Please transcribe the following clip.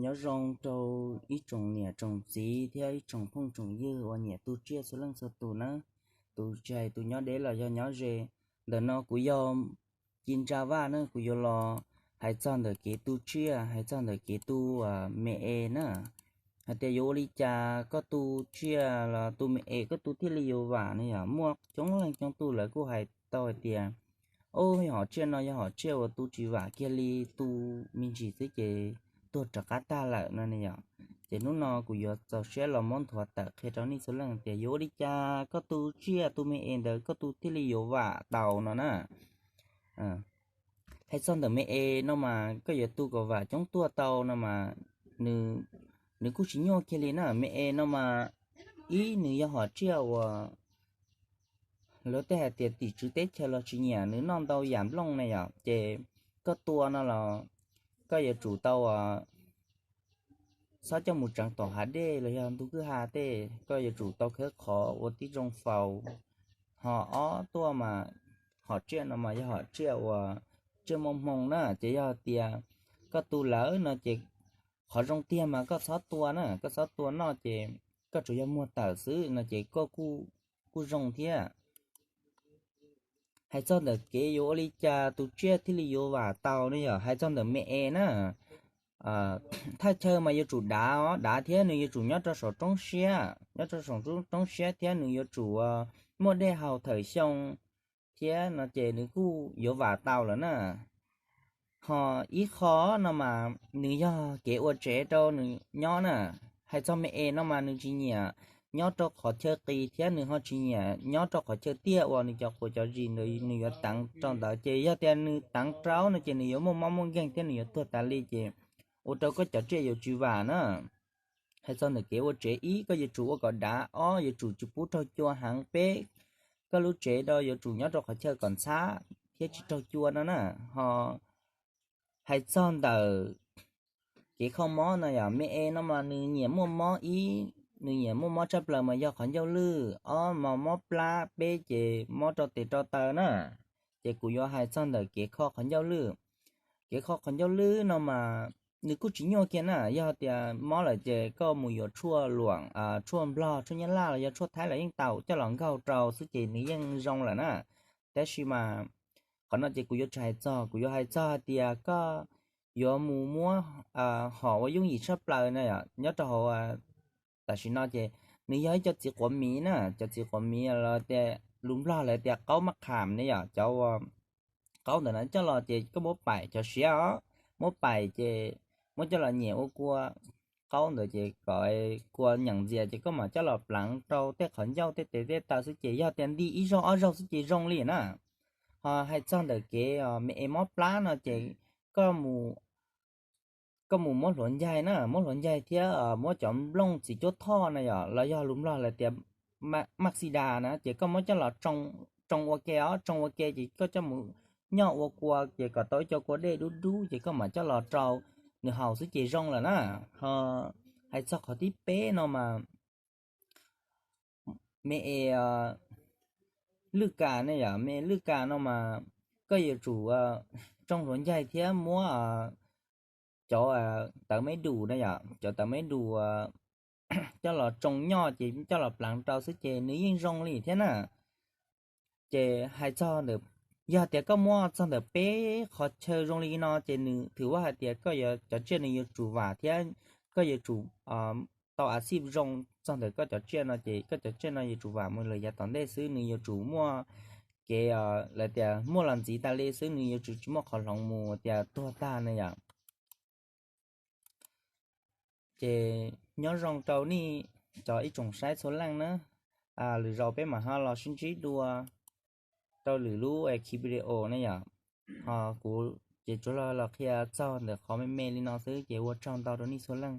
Nyob zoo rau ib tsoom niam tsoom txiv thiab ib tsoom phooj tsoom ywg uas nyiam tu tsiaj txhua leej txhua tus nawb. Tus tsis hais tus nyob deb los yog nyob ze, ntawm no kuv yog Ci Ntsa Vaj na, kuv yuav los hais txog ntawm kev tu tsiaj, hais txog ntawm kev tu me es na. Hais tias yuav ua li cas koj tu tsiaj los tu me es koj tu thiaj li yuav vam ne yom. Muaj coob leej coob tus lawv kuj hais tau hais tias, o, hom tsiaj no yog hom tsiaj uas tu tsis vam kiag li, tu me ntsis xwb ces tuag rov qab tag lawm no ne yom. Ces hnub no kuv yuav txaus siab los muab nthuav tawm qhia rau nej txhua leej tias yuav ua li cas koj tu tsiaj tu me es ntawd koj tu thiaj li yuav vam tau no na. Hais txog ntawm me es no mas koj yuav tu kom vam coob tuaj tau no mas nws, nws kuj tsis nyuaj kiag li na. Me es no mas ib, nws yog hom tsiaj uas luag tej hais tias tim tswv teb chaws los tsis nyiam nws noj ntau yam nplooj ne yom. Ces koj tua no los koj yuav tsum tau txhob coj mus tseev tom hav dej los yog ntug kwj ha tej, koj yuav tsum tau khawb qhov ua tib zoo faus. Ho ob tuaj mas hom tsiaj no mas yog hom tsiaj uas tsiaj muaj hmoo na, ces yog tias koj tu lawm no ces qhov zoo tiag mas koj txhob tua na, koj txhob tua noj ces koj tsuas yog muag tawm xwb no ces koj kuj zoo thiab. Hais txog ntawm kev yuav ua li cas tus tsiaj thiaj li yuav vam tau ne yom, hais txog ntawm me es na, thaj chaw mas yuav tsum dav os, dav thiab nws yuav tsum nyob rau saum roob siab, nyob rau saum roob siab thiab nws yuav tsum muaj dej haus thawm xyoo thiab no ces nws kuj yuav vam tau lawm na. Ho ib qho no mas nws yog kev ua tsev rau nws nyob na. Hais txog me es no mas nws tsis nyiam nyob rau qhov chaw qis thiab nws ho tsis nyiam nyob rau qhov chaw tiaj uas nws cov quav cov zis nws yuav teev rau ntawd, ces yog tias nws teev rau no ces nws yuav muaj mob muaj nkeeg thiab nws yuav tuag tas li, ces ua rau koj cov tsiaj yuav tsis vam na. Hais txog ntawm kev ua tsev, ib, koj yuav tsum ua kom dav, ob, yuav tsum tsis pub raug cua heev, peb, koj lub tsev rau yuav tsum nyob rau qhov chaw kom ntxhab thiab tsis raug cua no na. Ho hais txog ntawm kev kho mob no yom, me es no mas nws nyiam muaj mob, ib, nws nyiam muaj mob tshaj plaws mas yog qhov ncauj lwj, ob, mas mob plab, peb, ces mob rau tes rau taw na. Ces kuv yuav hais txog ntawm kev kho qhov ncauj lwj. Kev kho qhov ncauj lwj no mas nws kuj tsis nyuaj kiag na, yog tias mob lawm ces koj mus yuav tshuaj luam, tshuaj nplog, tshuaj nyab laj los yog tshuaj thaib los yeej tau, coj los nkaug rau xwb ces nws yeej zoo lawm na. Tab sis mas qhov no ces kuv yuav tsis hais txog, kuv yuav hais txog hais tias koj yuav mus muab hom ua yooj yim tshaj plaws na, nyob rau hauv tam sim no ces nws yog ib co txiv quav miv na, cov txiv quav miv los tias lus nplog lawv tias qaub maj kham ne yom, cov ua qaub ntawm no coj los ces koj muab paim cov siav os, muab paim ces muab coj los nyem ua kua qaub ntawd ces kom kua nyeem ntxias ces koj mam coj los pleev rau tej qhov ncauj tej tes tej taw xwb ces yog tias nti ib zaug ob zaug xwb ces zoo li na. Ho hais txog ntawm kev me es mob plab no ces koj mus muab hluav ncaig na, muab hluav ncaig thiab muab cov nplooj txiv cuab thoj na yom, los yog lus nplog lawv tias maj xi das na, ces koj muab coj los tsoo ua ke os, tsoo ua ke ces koj coj mus nyoj ua kua ces kom tau ib co kua dej dub dub ces koj mam coj los rau nws haus xwb ces zoo lawm na. Ho hais txog qhov thib peb no mas me es lwj kas ne yom, me es lwj kas no mas koj yuav tsum tsoo hluav ncaig thiab muab cov tawv me dus na yom, cov tawv me dus coj los tsoo nyoj ces coj los pleev rau xwb ces nws yeej zoo li thiab na. Ces hais txog ntawm, yog tias koj muab txog ntawm peb qhov chaw zoo li no ces nws thwm vaj hais tias koj yuav, cov tsiaj nws yuav tsum vam thiab koj yuav tsum tau a xij zoo txog ntawm koj cov tsiaj no ces koj cov tsiaj no yuav tsum vam mus lawm yav tom ntej xwb, nws yuav tsum muaj kev lawv tias muaj los ntxiv tas li xwb, nws yuav tsum tsis muaj qhov hloov mus tias tuag tag na yom. Ces nyob zoo rau nej cov ib tsoom saib txhua leej na, lwm zaus peb mam ho los sib ntsib dua rau lwm lub ki video na yom. Ho kuv ces tsuas los qhia txog ntawm qhov me me li no xwb ces ua tsaug ntau rau nej txhua leej.